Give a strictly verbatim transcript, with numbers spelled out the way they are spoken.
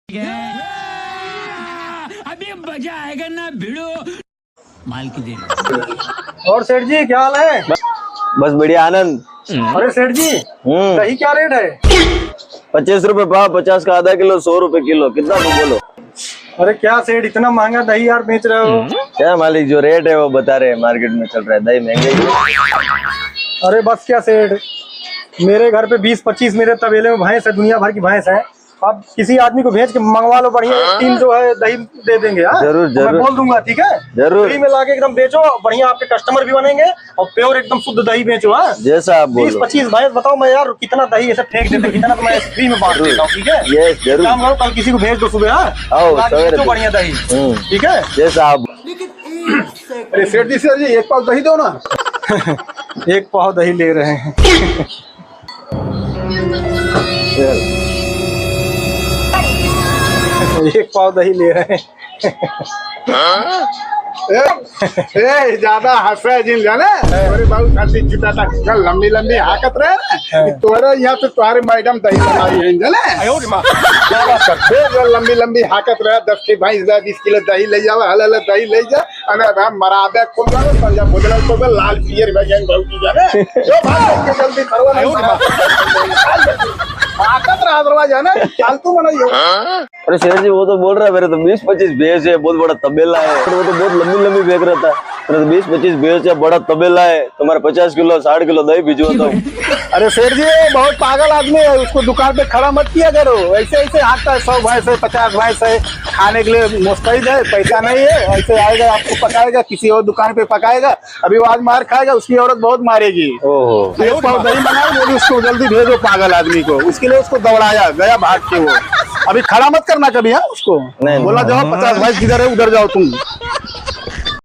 अभी मजा आएगा ना भिड़ो। माल की देर। और सेठ जी, क्या हाल है? बस बढ़िया आनंद। अरे सेठ जी, हम्म। दही क्या रेट है? पच्चीस रुपए पाव, पचास का आधा किलो, सौ रुपए किलो। कितना तुम बोलो? अरे क्या सेठ, इतना महंगा दही यार बेच रहे हो? क्या मालिक, जो रेट है वो बता रहे हैं, मार्केट में चल रहा है, दही महंगा ही है। अरे बस क्या सेठ, मेरे घर पे बीस पच्चीस मेरे तबेले में भैंस है, दुनिया भर की भैंस है। अब किसी आदमी को भेज के मंगवा लो, बढ़िया एक टीन जो है दही दे देंगे, हाँ? जरूर, मैं जरूर। बोल दूंगा, ठीक है? जरूर। फ्री में लाके एकदम बेचो, बढ़िया आपके कस्टमर भी बनेंगे और प्योर एकदम शुद्ध दही बेचो, हाँ? जैसा आप बोलो। बीस पच्चीस भैंस बताओ, मैं यार कितना दही ऐसे फेंक देता, कितना तो मैं फ्री में बांट देता हूँ, ठीक है? यस, जरूर। काम करो, कल किसी को भेज दो सुबह, हाँ? आओ, लाके सवेरे बेचो दो। बढ़िया दही। हम्म। ठीक है? जैसा आप अरे सेठ जी, सेठ जी, एक पाव दही दो ना। एक पाव दही ले रहे हैं। एक पाव दही ले रहे हैं। ए, ए, ज्यादा हंसे जिन जाने। अरे बाबू, खाली जुटा था, कल लंबी लंबी हाकत रहे ना। हाँ। तोरे यहाँ से तुम्हारे मैडम दही बनाई है, जाने? आयो रे माँ। क्या बात कर? ए, जो लंबी लंबी हाकत रहे, दस की भैंस दे, बीस किलो दही ले जाओ, हल हल दही ले जा। अरे राम, मराबे खूब जाने, संजय भोजन तो बे लाल पियर में गैंग भौजी जाने। जो भाग के जल्दी करवा नहीं आयो रे माँ। हाकत रहा दरवाजा जाने, फालतू बनाइयो। अरे सेठ जी, वो तो बोल रहा है, मेरे तो बीस पच्चीस भैंस है, बहुत बड़ा तबेला है। वो तो बहुत लंबी लंबी फेंक रहा था। मेरे तो बीस पच्चीस भैंस है, बड़ा तबेला है, तुम्हारे पचास किलो, साठ किलो दही भिजवाता हूँ। अरे सेठ जी, वो बहुत पागल आदमी है, उसको दुकान पे खड़ा मत किया करो। ऐसे ऐसे आता है, सौ भैंस है, पचास भैंस है, खाने के लिए मुस्तैद है, पैसा नहीं है, ऐसे आएगा, आपको पकाएगा, किसी और दुकान पे पकाएगा। अभी वो आज मार खाएगा, उसकी औरत बहुत मारेगी। ओहो। एक पाव दही मंगाओ, बोली उसको जल्दी भेजो पागल आदमी को। उसके लिए उसको दौड़ाया, गया भाग के वो। अभी खड़ा मत करना कभी, हाँ, उसको। नहीं, बोला, नहीं। जाओ, पचास भैंस किधर है, उधर जाओ तुम।